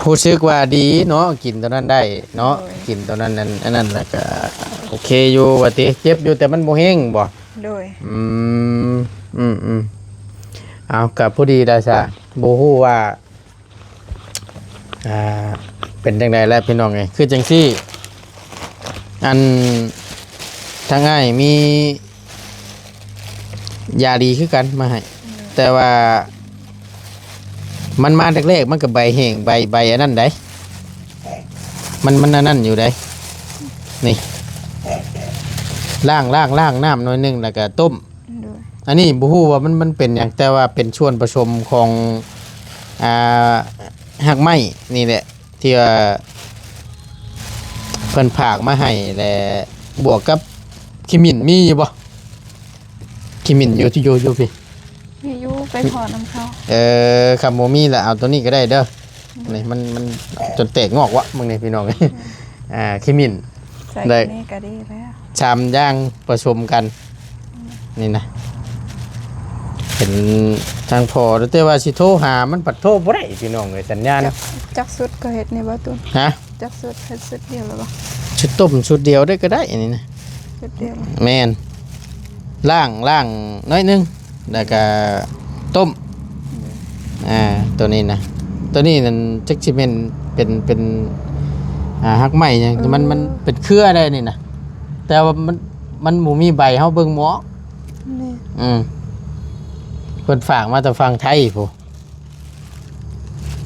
ຮູ້ສຶກວ່າດີເນາະ ກິນຕົວນັ້ນໄດ້ເນາະ. ໂດຍ. ກິນຕົວນັ້ນ ອັນ ອັນນັ້ນ ແລ້ວກໍໂອເຄຢູ່ວ່າຕິ. ເຈັບຢູ່ ແຕ່ມັນບໍ່ແຮງບໍ່? ໂດຍ. ອືມ ອືມ ອືມ ເອົາ ກໍພໍດີລະຊະ. ບໍ່ຮູ້ວ່າ ອ່າ ເປັນຈັ່ງໃດລະ ພີ່ນ້ອງເອີຍ. ຄືຈັ່ງຊີ້ ອັນ ທາງອ້າຍມີ ຢາດີຄືກັນມາໃຫ້. ອືມ. ແຕ່ວ່າມັນມາແລກໆ ມັນກໍໃບແຫ້ງ ໃບ ໃບອັນນັ້ນໃດ໋ ມັນ ມັນອັນນັ້ນຢູ່ໃດ໋. ນີ້ ລ້າງ ລ້າງ ລ້າງນ້ຳໜ້ອຍໜຶ່ງ ແລ້ວກໍຕົ້ມ. ໂດຍ. ອັນນີ້ບໍ່ຮູ້ວ່າມັນ ມັນເປັນຫຍັງ ແຕ່ວ່າເປັນສ່ວນປະສົມຂອງ ອ່າ ຮາກໄມ້ນີ້ແຫຼະ ທີ່ວ່າເພິ່ນຝາກມາໃຫ້ ແລະ ບວກກັບຂີ້ໝິ້ນ ມີຢູ່ບໍ່? ຂີ້ໝິ້ນຢູ່ ຢູ່ ຢູ່ພີ້? ມີຢູ່ ໄປຂໍນຳເຂົາ. ເອີ ຄັນບໍ່ມີລະເອົາໂຕນີ້ກໍໄດ້ເດີ. ອືມ. ນີ້ມັນ ມັນຈົນແຕກງອກວະ ເບິ່ງນີ້ພີ່ນ້ອງ. ອືມ. ອ່າ ຂີ້ໝິ້ນ ໃສ່ ໄດ້ ນີ້ກໍດີແລ້ວ ສາມຢ່າງປະສົມກັນ. ອືມ. ນີ້ນະ ເຫັນທາງພໍ່ ແຕ່ວ່າຊິໂທຫາມັນພັດໂທບໍ່ໄດ້ ພີ່ນ້ອງເອີຍ ສັນຍານ. ຈັກ ຈັກຊຸດກໍເຮັດນີ້ບໍ່ຕຸນ? ຮະ? ຈັກຊຸດ ເຮັດຊຸດດຽວແລ້ວບໍ່? ຊຸດຕົ້ມຊຸດດຽວໄດ້ກໍໄດ້ ອັນນີ້ນະ. ຊຸດດຽວລະ? ແມ່ນ. ລ້າງ ລ້າງໜ້ອຍໜຶ່ງ ແລ້ວກໍຕົ້ມ. ອືມ. ອ່າ ໂຕນີ້ນະ ໂຕນີ້ນັ້ນຈັກຊິແມ່ນເປັນ ເປັນ ອ່າ ຮາກໄມ້ຫຍັງ. ເອີ ມັນ ມັນເປັນເຄືອໄດ໋ນີ້ນະ ແຕ່ວ່າມັນ ມັນບໍ່ມີໃບ ເຮົາເບິ່ງບໍ່ອອກ. ແມ່ນ. ອືມ. ເພິ່ນຝາກມາແຕ່ຝັ່ງໄທພຸ້ນ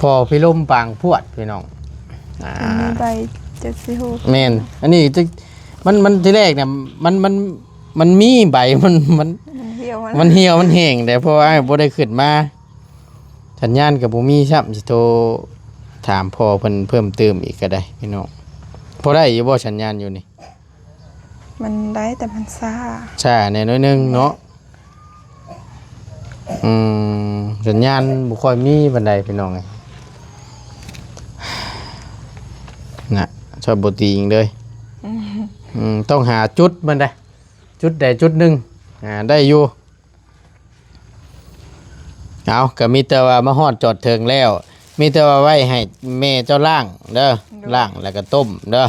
ພໍ່ພິລົມປາງພວດ ພີ່ນ້ອງ. ອ່າ ມັນມີໃບ ເຈັດສິບຫົກ. ແມ່ນ. ອັນນີ້ຈະ ມັນ ມັນທີແລກນະ ມັນ ມັນ ມັນມີໃບ ມັນ ມັນ ມັນຫ່ຽວ ມັນ ມັນຫ່ຽວ ມັນແຫ້ງແດ່ ເພາະວ່າບໍ່ໄດ້ຂຶ້ນມາ ສັນຍານກໍບໍ່ມີຊ້ຳ. ຊິໂທຖາມພໍ່ເພິ່ນເພີ່ມຕື່ມອີກກໍໄດ້ ພີ່ນ້ອງ. ພໍໄດ້ຢູ່ບໍ່ສັນຍານຢູ່ນີ້? ມັນໄດ້ ແຕ່ມັນຊ້າ ຊ້າແດ່ໜ້ອຍໜຶ່ງເນາະ. ອືມ ສັນຍານບໍ່ຄ່ອຍມີປານໃດ ພີ່ນ້ອງເອີຍ. ນະ ຊອບບໍ່ຕີງເລີຍ. ອືມ. ອືມ ຕ້ອງຫາຈຸດມັນໄດ໋ ຈຸດໃດຈຸດໜຶ່ງ ອ່າ ໄດ້ຢູ່. ເອົາ ກໍມີແຕ່ວ່າມາຮອດຈອດເຖິງແລ້ວ ມີແຕ່ວ່າໄວ້ໃຫ້ແມ່ເຈົ້າລ້າງເດີ. ໂດຍ. ລ້າງແລ້ວກໍຕົ້ມເດີ.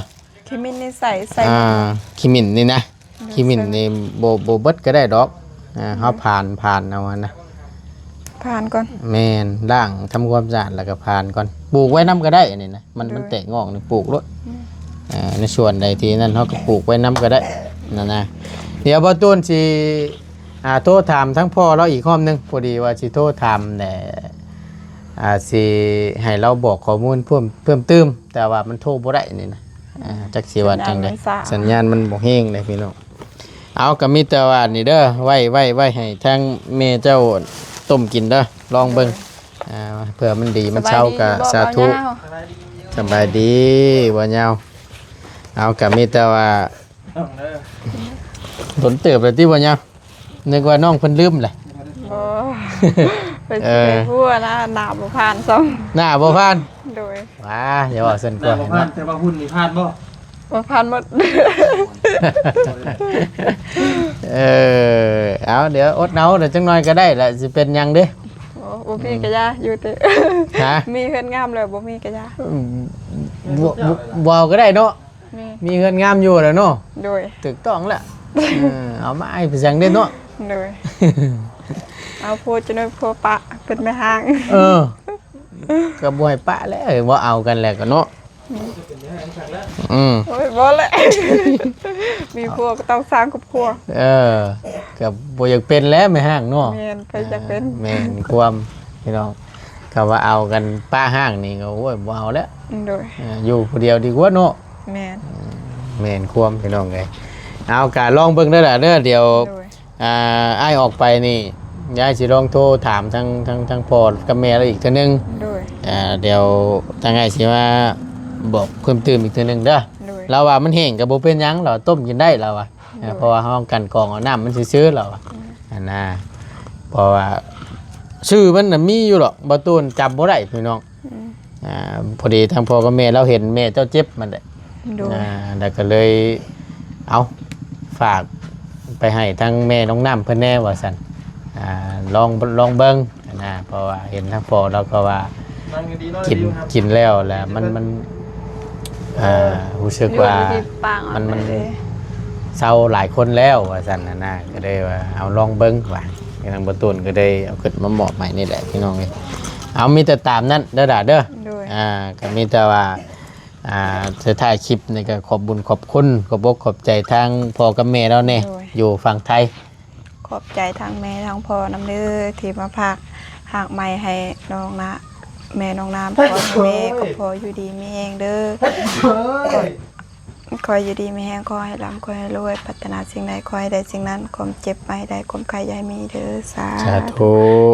ຂີ້ໝິ້ນນີ້ໃສ່ ໃສ່ ອ່າ ຂີ້ໝິ້ນນີ້ນະ. ໂດຍ. ຂີ້ໝິ້ນນີ້ບໍ່ ບໍ່ເບິດກໍໄດ້ດອກ. ອ່າ ເຮົາຜ່ານ ຜ່ານເອົາຫັ້ນນະ ຜ່ານກ່ອນ. ແມ່ນ ລ້າງທຳຄວາມສະອາດແລ້ວກໍຜ່ານກ່ອນ ປູກໄວ້ນຳກໍໄດ້ ອັນນີ້ນະ. ມັນ ໂດຍ. ມັນແຕກງອກນີ້ ປູກໂລດ. ອືມ. ອ່າ ໃນສ່ວນໃດທີ່ນັ້ນ ເຮົາກໍປູກໄວ້ນຳກໍໄດ້ ນັ້ນນະ. ດຽວບ່າວຕູນຊິ ອ່າ ໂທຖາມທາງພໍ່ລາວອີກຮອບໜຶ່ງ ພໍດີວ່າຊິໂທຖາມແຫຼະ ອ່າ ຊິໃຫ້ລາວບອກຂໍ້ມູນເພີ່ມ ເພີ່ມຕື່ມ ແຕ່ວ່າມັນໂທບໍ່ໄດ້ນີ້ນະ. ອ່າ ອືມ. ຈັກຊິວ່າຈັ່ງໃດ ສັນຍານມັນຊ້າ ສັນຍານມັນບໍ່ແຮງເດ້ພີ່ນ້ອງ. ເອົາ ກໍມີແຕ່ວ່ານີ້ເດີ ໄວ້ ໄວ້ ໄວ້ໃຫ້ທາງແມ່ເຈົ້າຕົ້ມກິນເດີ ລອງເບິ່ງ. ໂດຍ. ອ່າ ເພື່ອມັນດີມັນເຊົາກໍສາທຸ. ສະບາຍດີ ສະບາຍດີ ບໍ່ຍາວ. ເອົາ ກໍມີແຕ່ວ່າ ດົນເຕີບແລ້ວຕິ ບໍ່ຍາວ? ນຶກວ່ານ້ອງເພິ່ນລືມແຫຼະ. ບໍ່. ໄປຊິໄປຫົວນະ ໜ້າບໍ່ຜ່ານຊ້ຳ ໜ້າບໍ່ຜ່ານ ໂດຍ ວ້າ ຢ່າເວົ້າຊັ້ນ ໜ້າບໍ່ຜ່ານ ແຕ່ວ່າຫຸ່ນນີ້ຜ່ານບໍ່? ບໍ່ຜ່ານໝົດ ເອີ ເອົາ ດຽວອົດເອົາ ດຽວຈັກໜ່ອຍກໍໄດ້ລະ ຊິເປັນຫຍັງເດ້. ໂອ້ ບໍ່ມີກະຢ່າ ຢູ່ແຕ່ ຮະ? ມີເຮືອນງາມແລ້ວ ບໍ່ມີກະຢ່າ ອືມ ບໍ່ ບໍ່ ບໍ່ເອົາກໍໄດ້ເນາະ ມີ ມີເຮືອນງາມຢູ່ແລ້ວເນາະ ໂດຍ ຖືກຕ້ອງແລ້ວ ເອີ ເອົາມາໃຫ້ໄປສັງເດ້ເນາະ ໂດຍ ເອົາຜົວຈະໜ້ອຍຜົວປະເປັນແມ່ຮ້າງ ເອີ ກໍບໍ່ໃຫ້ປະແລ້ວ ບໍ່ເອົາກັນແລ້ວກໍເນາະ ອືມ ໂອ້ຍ ບໍ່ແຫຼະ ມີຜົວກໍຕ້ອງສ້າງຄອບຄົວ ເອີ ກໍບໍ່ຢາກເປັນແລ້ວແມ່ຮ້າງເນາະ ແມ່ນ ໃຜຢາກເປັນ ເອີ ແມ່ນຄວາມ ພີ່ນ້ອງ ຄຳວ່າເອົາກັນປະຮ້າງນີ້ກໍ ໂອ້ຍ ບໍ່ເອົາແລ້ວ ໂດຍ ເອີ ຢູ່ຜູ້ດຽວດີກວ່າເນາະ ແມ່ນ ເອີ ແມ່ນຄວາມ ພີ່ນ້ອງເອີຍ ເອົາ ກະລອງເບິ່ງເດີລະເດີ ດຽວ ໂດຍ ອ່າ ອ້າຍອອກໄປນີ້ ອ້າຍຊິລອງໂທຖາມທາງ ທາງ ທາງພໍ່ກັບແມ່ລາວອີກເທື່ອໜຶ່ງ ໂດຍ ອ່າ ດຽວທາງອ້າຍຊິມາບອກເພີ່ມຕື່ມອີກເທື່ອໜຶ່ງເດີ ໂດຍ ລາວວ່າມັນແຫ້ງກໍບໍ່ເປັນຫຍັງ ລາວຕົ້ມກິນໄດ້ ລາວວ່າ ໂດຍ ເພາະວ່າເຮົາກັນກອງເອົານ້ຳມັນຊື່ໆ ລາວວ່າ ອືມ ຫັ້ນນະ ເພາະວ່າຊື່ມັນນະມີຢູ່ດອກ ບໍ່ຕູນຈຳບໍ່ໄດ້ ພີ່ນ້ອງ ອືມ ອ່າ ພໍດີທາງພໍ່ກັບແມ່ລາວເຫັນແມ່ເຈົ້າເຈັບຫັ້ນແຫຼະ ໂດຍ ອ່າ ແລ້ວກໍເລີຍ ເອົາ ຝາກໄປໃຫ້ທາງແມ່ນ້ອງນ້ຳເພິ່ນແດ່ວ່າຊັ້ນ ອ່າ ລອງ ລອງເບິ່ງຫັ້ນນະ ເພາະວ່າເຫັນທາງພໍ່ລາວກໍວ່າ ກິນ ກິນແລ້ວແຫຼະ ມັນ ມັນ ອ່າ ຮູ້ສຶກວ່າ ມັນ ມັນເຊົາຫຼາຍຄົນແລ້ວວ່າຊັ້ນຫັ້ນນະ ກໍເລີຍວ່າ ເອົາ ລອງເບິ່ງວ່າ ທາງບໍ່ຕູນກໍເລີຍເອົາຂຶ້ນມາມອບໃຫ້ນີ້ແຫຼະ ພີ່ນ້ອງເອີຍ ເອົາ ມີແຕ່ຕາມນັ້ນເດີຫຼາເດີ ໂດຍ ອ່າ ກໍມີແຕ່ວ່າ ອ່າ ສຸດທ້າຍຄລິບນີ້ກໍຂອບບຸນຂອບຄຸນ ຂອບອົກຂອບໃຈທາງພໍ່ກັບແມ່ລາວແດ່ ໂດຍ ຢູ່ຝັ່ງໄທ ຂອບໃຈທັງແມ່ທັງພໍ່ນຳເດີ ທີ່ມາຝາກຮາກໄມ້ໃຫ້ນ້ອງນະ ແມ່ນ້ອງນ້ຳ ຂໍໃຫ້ແມ່ກັບພໍ່ຢູ່ດີມີແຮງເດີ ຂໍຢູ່ດີມີແຮງ ຂໍໃຫ້ລ່ຳ ຂໍໃຫ້ລວຍ ປາດຖະໜາສິ່ງໃດຂໍໃຫ້ໄດ້ສິ່ງນັ້ນ ຄວາມເຈັບຢ່າໃຫ້ໄດ້ ຄວາມໄຂ້ຢ່າໃຫ້ມີເດີ ສາ ສາທຸ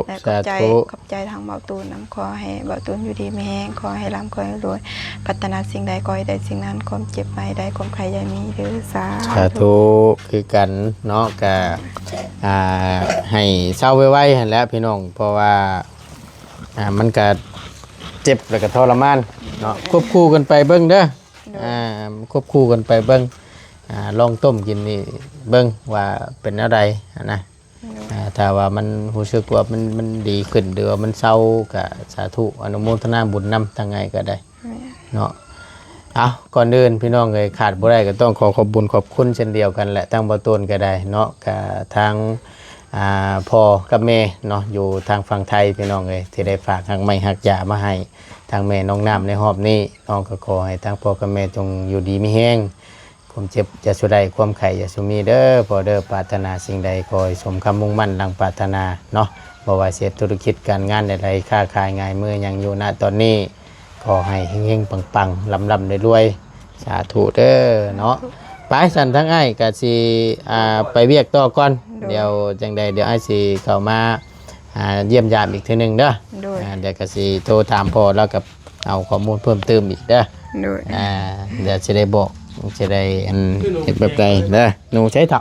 ແລະ ຂອບໃຈ ສາທຸ ຂອບໃຈທາງເບົາຕູນນຳ ຂໍໃຫ້ເບົາຕູນຢູ່ດີມີແຮງ ຂໍໃຫ້ລ່ຳ ຂໍໃຫ້ລວຍ ປາດຖະໜາສິ່ງໃດຂໍໃຫ້ໄດ້ສິ່ງນັ້ນ ຄວາມເຈັບຢ່າໃຫ້ໄດ້ ຄວາມໄຂ້ຢ່າໃຫ້ມີເດີ ສາ ສາທຸ ຄືກັນເນາະ ກະ ອ່າ ໃຫ້ເຊົາໄວໆຫັ້ນແຫຼະພີ່ນ້ອງ ເພາະວ່າ ອ່າ ມັນກະເຈັບ ແລ້ວກະທໍລະມານເນາະ ຄວບຄູ່ກັນໄປເບິ່ງເດີ ໂດຍ ອ່າ ຄວບຄູ່ກັນໄປເບິ່ງ ອ່າ ລອງຕົ້ມກິນນີ້ເບິ່ງວ່າເປັນແນວໃດຫັ້ນນະ ໂດຍ ອ່າ ຖ້າວ່າມັນຮູ້ສຶກວ່າມັນ ມັນດີຂຶ້ນ ຫຼືວ່າມັນເຊົາ ກະສາທຸ ອະນຸໂມທະນາບຸນນຳທາງອ້າຍກໍໄດ້ ແມ່ນ ເນາະ ເອົາ ກ່ອນອື່ນພີ່ນ້ອງເອີຍ ຂາດບໍ່ໄດ້ກໍຕ້ອງຂໍຂອບບຸນຂອບຄຸນເຊັ່ນດຽວກັນແຫຼະ ທາງບໍ່ໂຕນກໍໄດ້ເນາະ ກະທາງ ອ່າ ພໍ່ກັບແມ່ເນາະ ຢູ່ທາງຝັ່ງໄທພີ່ນ້ອງເອີຍ ທີ່ໄດ້ຝາກຮາກໄມ້ຮາກຢາມາໃຫ້ທາງແມ່ນ້ອງນ້ຳໃນຮອບນີ້ ນ້ອງກໍຂໍໃຫ້ທາງພໍ່ກັບແມ່ຈົ່ງຢູ່ດີມີແຮງ ຄວາມເຈັບຢ່າສູ່ໄດ້ ຄວາມໄຂ້ຢ່າສູ່ມີເດີພໍ່ເດີ ປາດຖະໜາສິ່ງໃດຂໍໃຫ້ສົມຄຳມຸ່ງໝັ້ນດັ່ງປາດຖະໜາເນາະ ບໍ່ວ່າຊິເຮັດທຸລະກິດການງານໃດໆ ຄ້າຂາຍງ່າຍມືຫຍັງຢູ່ນະຕອນນີ້ ຂໍໃຫ້ເຮັງໆ ປັງໆ ລ່ຳໆ ລວຍໆ ສາທຸເດີເນາະ ສາທຸ ໄປຊັ້ນ ທາງອ້າຍກະຊິ ອ່າ ໄປວຽກຕໍ່ກ່ອນ ໂດຍ ດຽວຈັ່ງໃດ ດຽວອ້າຍຊິເຂົ້າມາ ອ່າ ຢ້ຽມຢາມອີກເທື່ອໜຶ່ງເດີ ໂດຍ ອ່າ ດຽວກະຊິໂທຖາມພໍ່ ແລ້ວກໍເອົາຂໍ້ມູນເພີ່ມຕື່ມອີກເດີ ໂດຍ ອ່າ ດຽວຊິໄດ້ບອກ ຊິໄດ້ອັນ ເຮັດແບບໃດເດີ ໜູໃສເຖົ້າ?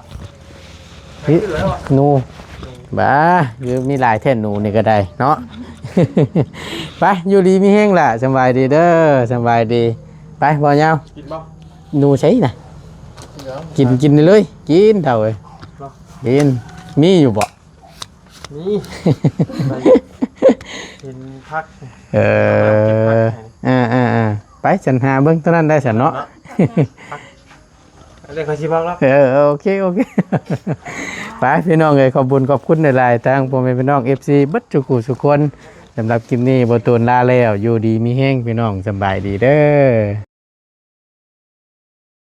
ຫື ໜູ ບາ ຄືມີຫຼາຍແທ້ໜູນີ້ກໍໄດ້ເນາະ ໄປ ຢູ່ດີມີແຮງຫຼ້າ ສະບາຍດີເດີ ສະບາຍດີ ໄປ ບໍ່ຍາວ ກິນບໍ່? ໜູໃສນະ? ກິນ ກິນເລີຍ ກິນເຖົ້າເອີຍ ກິນ ມີຢູ່ບໍ່? ມີ ກິນຜັກ ເອີ ເກັບຜັກໃຫ້ ອ່າໆໆ ໄປ ສັນຫາເບິ່ງຕົວນັ້ນໄດ້ຊັ້ນເນາະ ເນາະ ຜັກ ເອີ ໂອເຄ ໂອເຄ ໄປ ພີ່ນ້ອງເອີຍ ຂອບບຸນຂອບຄຸນຫຼາຍໆ ທັງພໍ່ແມ່ພີ່ນ້ອງ ເອັຟຊີ ເບິດສູ່ຄູ່ສູ່ຄົນ ສຳລັບຄລິບນີ້ ບໍ່ໂຕນລາແລ້ວ ຢູ່ດີມີແຮງ ພີ່ນ້ອງ ສະບາຍດີເດີ.